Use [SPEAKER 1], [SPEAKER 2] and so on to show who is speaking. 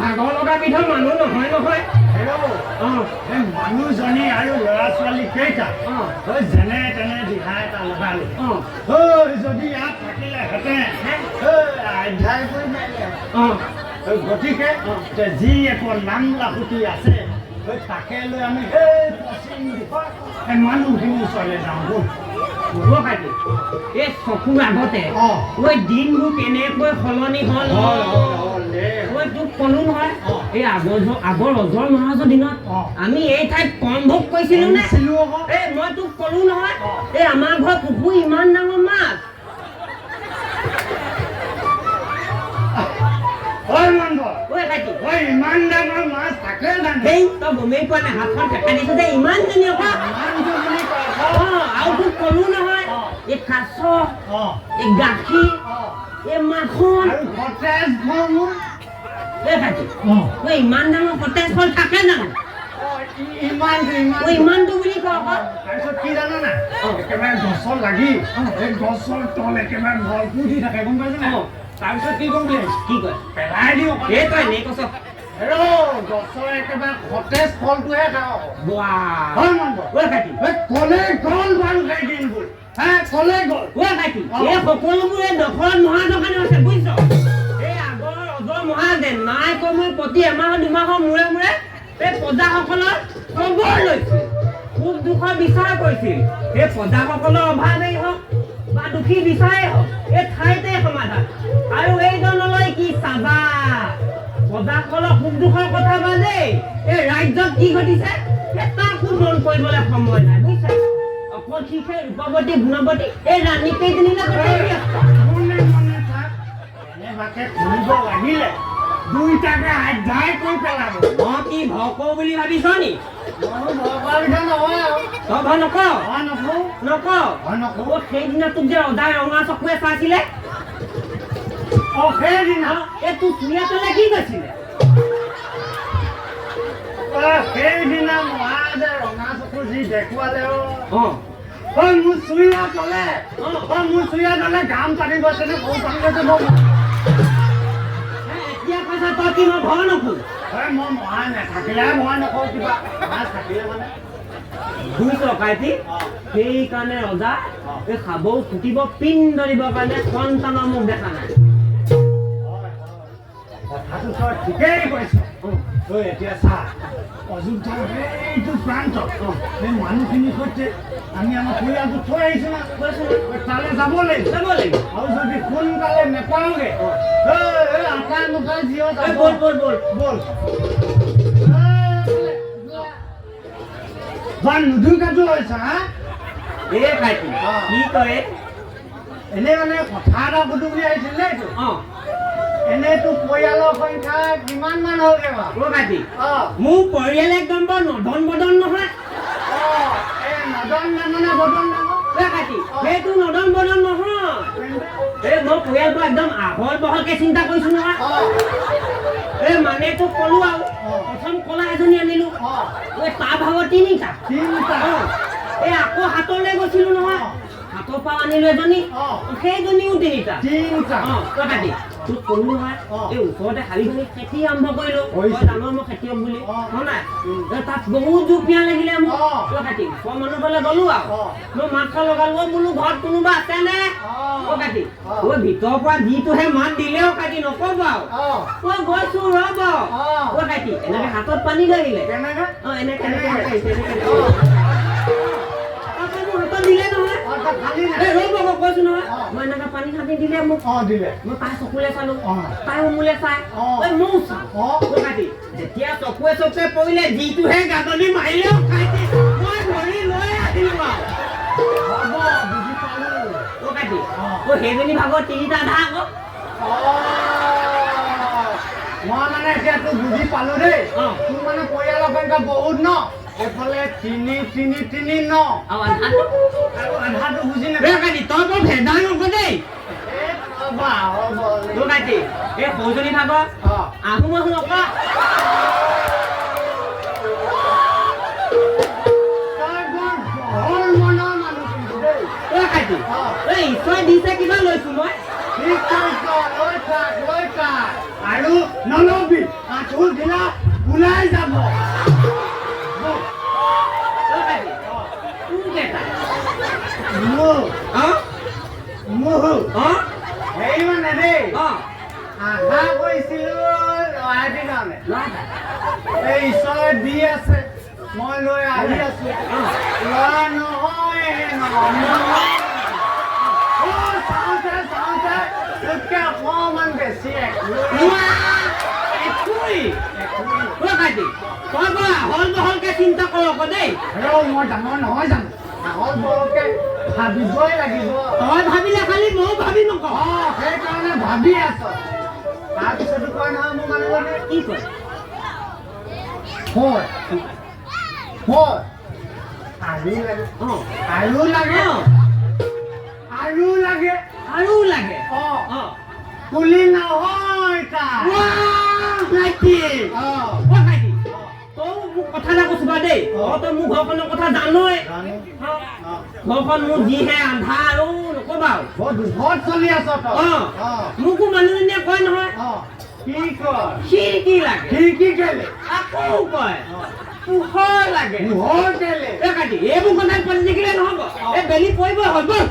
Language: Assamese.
[SPEAKER 1] ভাগৰ লগা বিধৰ মানুহ নহয় নহয়।
[SPEAKER 2] হেৰৌ, এই মানুহজনী আৰু ল'ৰা ছোৱালী কেইটা ঐ যেনে তেনে দিহা এটা লগালো। ঐ যদি ইয়াত থাকিলেহেঁতেন, ঐ আধ্যাই কৰি মাৰিলে। ঐ, গতিকে যে যি একো নাম লাখুটি আছে, ঐ তাকে লৈ আমি সেই পশ্চিম দিশৰ এই মানুহখিনিৰ ওচৰলৈ যাওঁ ব'ল।
[SPEAKER 1] হ'ব কাইটি, এই চকুৰ আগতে ঐ দিনবোৰ কেনেকৈ সলনি হ'ল।
[SPEAKER 2] হ'ল হ'ল হ'ল দে।
[SPEAKER 1] ঐ তোক ক'লো নহয়, এই আগৰ ৰজাৰ মহাৰাজৰ দিনত আমি এই ঠাইত কম ভোগ কৰিছিলো নে?
[SPEAKER 2] কৰিছিলো আকৌ।
[SPEAKER 1] এই মই তোক ক'লো নহয়, এই আমাৰ ঘৰৰ পুখুৰী ইমান ডাঙৰ মাছ।
[SPEAKER 2] ঐ মনবৰ।
[SPEAKER 1] ঐ কাইটি।
[SPEAKER 2] ঐ ইমান ডাঙৰ মাছ থাকে জানো?
[SPEAKER 1] সেই তই গমেই পোৱা নাই, হাতখন দেখাই দিছো যে ইমানজনী আকৌ।
[SPEAKER 2] ইমানটো বুলি কয় আকৌ।
[SPEAKER 1] আৰু তোক ক'লো নহয়, এই কাছ, এই গাখীৰ, এই মাখন
[SPEAKER 2] আৰু সতেজ ফল মূল।
[SPEAKER 1] এই কাইটি, ঐ ইমান ডাঙৰ সতেজ ফল থাকে জানো?
[SPEAKER 2] ইমানটো ইমান।
[SPEAKER 1] ঐ ইমানটো বুলি কয় আকৌ।
[SPEAKER 2] তাৰপিছত কি জান নাই? একেবাৰে গছত লাগি, এই গছৰ তল একেবাৰে ভৰপূৰ দি থাকে, গম পাইছ নাই? তাৰপিছত কি কৰিম বুলি ভাবিছ?
[SPEAKER 1] কি কয়?
[SPEAKER 2] পেলাই দিওঁ অকণ।
[SPEAKER 1] এই তই এনেই কৈছ।
[SPEAKER 2] হেৰৌ, গছৰ একেবাৰে সতেজ ফলটোহে খাওঁ।
[SPEAKER 1] বাহ।
[SPEAKER 2] হয় মনবৰ।
[SPEAKER 1] ঐ কাইটি।
[SPEAKER 2] ঐ কলে গ'ল বাৰু সেই দিনবোৰ, হে কলে গ'ল?
[SPEAKER 1] ঐ কাইটি, এই সকলোবোৰ এই দশৰথ মহাৰাজৰ কাৰণে হৈছে, বুজিছ? এই আগৰ ৰজৰ মহাৰাজে নাই কমেও প্ৰতি এমাহৰ দুমাহৰ মূৰে মূৰে এই প্ৰজাসকলৰ খবৰ লৈছিল, সুখ দুখৰ বিচাৰ কৰিছিল। এই প্ৰজাসকলৰ অভাৱেই হওক বা দুখী বিচাৰেই হওক, এই ঠাইতে সমাধান। আৰু এইজনলৈ কি চাবা, প্ৰজাসকলৰ সুখ দুখৰ কথা বাদেই, এই ৰাজ্যত কি ঘটিছে সেই তাকো মন কৰিবলৈ সময় নাই, বুজিছা? অকল সি সেই ৰূপৱতী গুণৱতী এই ৰাণী কেইজনীৰ লগতে ব্যস্ত।
[SPEAKER 2] মনে মনে থাক, এনেবাকে শুনিব লাগিলে দুইটাকে আধ্যাই কৰি পেলাব।
[SPEAKER 1] মই কি ভয় কৰো বুলি ভাবিছ নি?
[SPEAKER 2] ময়ো ভয় কৰা বিধৰ নহয় আৰু।
[SPEAKER 1] তই ভয় নকৰ?
[SPEAKER 2] ভয় নকৰো।
[SPEAKER 1] নকৰ?
[SPEAKER 2] ভয় নকৰো।
[SPEAKER 1] অ, সেইদিনা তোক যে ৰজাই ৰঙা চকুৱে চাইছিলে?
[SPEAKER 2] অ, সেইদিনা।
[SPEAKER 1] এই তোৰ চুৰিয়া তলে কি কৈছিলে?
[SPEAKER 2] অ, সেইদিনা মহাৰাজে ৰঙা চকু যি দেখুৱালে, অ। ঐ মোৰ চুৰিয়া তলে, অ মোৰ চুৰিয়া তলে ঘাম টানি গৈছে নে সৰু টানি গৈছে মই
[SPEAKER 1] এতিয়া কৈছা তই কি মই ভয় নকৰো?
[SPEAKER 2] ঐ মই মহা নাথাকিলে ভয় নকৰো, কিবা মাছ থাকিলে মানে।
[SPEAKER 1] বুজিছ কাইটি? সেইকাৰণে ৰজা এই খাব ফুটিব পিণ্ড দিবৰ কাৰণে সন্তানৰ মুখ দেখা নাই।
[SPEAKER 2] হয় হয়, কথাটো তই ঠিকেই কৈছ। ঐ এতিয়া চা, অযোধ্যাৰ সেইটো প্ৰান্তত সেই মানুহখিনিৰ সৈতে আমি আমাৰ পৰিয়ালটো থৈ আহিছো না?
[SPEAKER 1] কৈছো।
[SPEAKER 2] ঐ, তালৈ যাব লাগিব।
[SPEAKER 1] যাব লাগিব।
[SPEAKER 2] আৰু যদি সোনকালে নেপাওঁগে, ঐ, এই আটাই মুখাই জীৱ
[SPEAKER 1] এই
[SPEAKER 2] যাব।
[SPEAKER 1] ব'ল ব'ল ব'ল।
[SPEAKER 2] ব'ল। বা নুধুকাটো হৈছে হা?
[SPEAKER 1] এই কাইটি, কি কয়?
[SPEAKER 2] এনেই মানে কথা এটা সুধো বুলি আহিছিল দেই এইটো। এনেই তোৰ পৰিয়ালৰ সংখ্যা কিমান মান হ'লগে বাৰু?
[SPEAKER 1] অ কাইটি, মোৰ পৰিয়াল একদম বৰ নদন বদন নহয়।
[SPEAKER 2] অ, এই নদন নামৰ নে বদন নামৰ?
[SPEAKER 1] এই কাইটি, সেইটো নদন বদন নহয়। এই মই পৰিয়ালটো একদম আহল বহলকে চিন্তা কৰিছো নহয়। এই মানে তোক ক'লো আৰু, প্ৰথম কলা এজনী আনিলো। এই তাৰ ভাগত তিনিটা।
[SPEAKER 2] তিনিটা।
[SPEAKER 1] এই আকৌ হাতলৈ গৈছিলো নহয়, হাতৰ পৰা আনিলো এজনী, সেইজনীও তিনিটা।
[SPEAKER 2] তিনিটা।
[SPEAKER 1] অ, তই কাটি তোক ক'লো নহয়, এই ওচৰতে শালিখনি খেতি আৰম্ভ কৰিলো।
[SPEAKER 2] কৰিছে।
[SPEAKER 1] তই জান মই খেতিয়ক বুলি, হয় নাই? এই তাত বহুত জুপিয়া লাগিলে মোক। তই কাটি ওচৰৰ মানুহ ফালে গ'লো আৰু, মই মাত খা লগালো, অ, বোলো ঘৰত কোনোবা আছে নে? অ কাটি, ঐ ভিতৰৰ পৰা যিটোহে মাত দিলেও কাটি নক'ব আৰু। ঐ গৈছো ৰ'ব। ঐ কাটি এনেকে হাতত পানী লৈ আহিলে।
[SPEAKER 2] কেনেকে?
[SPEAKER 1] অ, এনেকে এনেকে আহিছে, এনেকে এনেকে। তাৰপৰা মোৰ হাতত দিলে নহয়।
[SPEAKER 2] অ, তই খালি নাই?
[SPEAKER 1] এই ৰ'ব আকৌ, কৈছো নহয়।
[SPEAKER 2] অ।
[SPEAKER 1] মই এনেকে পানী খাটি দিলে মোক।
[SPEAKER 2] অ, দিলে।
[SPEAKER 1] মই তাই চকুলে চালো, তাই মোলে চাই, ঐ ময়ো চাওঁ। ঐ কাটি, যেতিয়া চকুৱে চকুৱে পৰিলে যিটোহে গাজনি মাৰিলেও কাটি, মই ধৰি লৈ আহিলো আৰু।
[SPEAKER 2] হ'ব, বুজি পালো।
[SPEAKER 1] ঐ কাটি, ঐ সেইজনী ভাগৰ তিনিটা আধা আকৌ।
[SPEAKER 2] অ, মই মানে এতিয়া তোক বুজি পালো দেই। তোৰ মানে পৰিয়ালৰ সংখ্যা বহুত ন? এইফালে তিনি তিনি তিনি ন।
[SPEAKER 1] আৰু আধাটো?
[SPEAKER 2] আৰু আধাটো বুজি
[SPEAKER 1] ঐ
[SPEAKER 2] নাপাওঁ।
[SPEAKER 1] কাটি, তই বৰ ভেজাল নক দেই।
[SPEAKER 2] এই হ'ব, হ'ব।
[SPEAKER 1] ঐ কাটি, এই সৰুজনী ভাগৰ আহোঁ আহোঁ নক।
[SPEAKER 2] তই বৰ বহল মনৰ মানুহ কিন্তু দেই।
[SPEAKER 1] ঐ কাটি, ঐ ঈশ্বৰে দিছে কিবা লৈছো মই।
[SPEAKER 2] ঠিক কৈছ, লৈ থাক লৈ থাক। আৰু নলবি, আঁঠু গিলা ওলাই যাব।
[SPEAKER 1] ঐ ভাইটি, তোৰ কেইটা?
[SPEAKER 2] মোৰ
[SPEAKER 1] অ
[SPEAKER 2] মোৰ
[SPEAKER 1] অ
[SPEAKER 2] হেৰি মানে দেই, আশা কৰিছিলো ল'ৰাটিৰ কাৰণে।
[SPEAKER 1] ল'ৰা এটা।
[SPEAKER 2] এই ঈশ্বৰে দি আছে, মই লৈ আহি আছো। ল'ৰা নহয় নহয়। অ, চাওঁতে চাওঁতে তোতকে অকণমান বেছি একোৱেই।
[SPEAKER 1] উৱা, একুৰি। ঐ ভাইটি, তই বৰ আহল বহলকে চিন্তা কৰ আকৌ দেই।
[SPEAKER 2] ৰ, মই ডাঙৰ নহয় জানো? আহল বহলকে ভাবিবই লাগিব।
[SPEAKER 1] তই ভাবিলে খালি ময়ো ভাবিম আকৌ।
[SPEAKER 2] অ, সেইকাৰণে ভাবি আছ। তাৰপিছতো কয় নহয় মোৰ মানুহজনে।
[SPEAKER 1] কি কয়?
[SPEAKER 2] হয় হয়, আৰু লাগে। আৰু লাগে। আৰু লাগে।
[SPEAKER 1] আৰু লাগে।
[SPEAKER 2] অ। কুলি নহয় তাৰ।
[SPEAKER 1] উৱা, ভাইটি।
[SPEAKER 2] অ।
[SPEAKER 1] ঐ ভাইটি, তই মোক কথা এটা কৈছো বাৰু দেই।
[SPEAKER 2] অ।
[SPEAKER 1] তই মোৰ ঘৰখনৰ কথা জানই।
[SPEAKER 2] জানো।
[SPEAKER 1] অ। ঘৰখন মোৰ যিহে আন্ধাৰ, আৰু নকবা আৰু।
[SPEAKER 2] বৰ দুখত চলি আছ তই।
[SPEAKER 1] অ। মোকো মানুহজনীয়ে কয় নহয়।
[SPEAKER 2] অ, কি কয়?
[SPEAKER 1] খিৰিকী লাগে।
[SPEAKER 2] খিৰিকী কেলে?
[SPEAKER 1] আকৌ কয় পোহৰ লাগে।
[SPEAKER 2] পোহৰ কেলে?
[SPEAKER 1] এই কাটি, এইবোৰ কথা পাতি থাকিলে নহ'ব। এই বেলি পৰিব, হ'ল, ব'ল।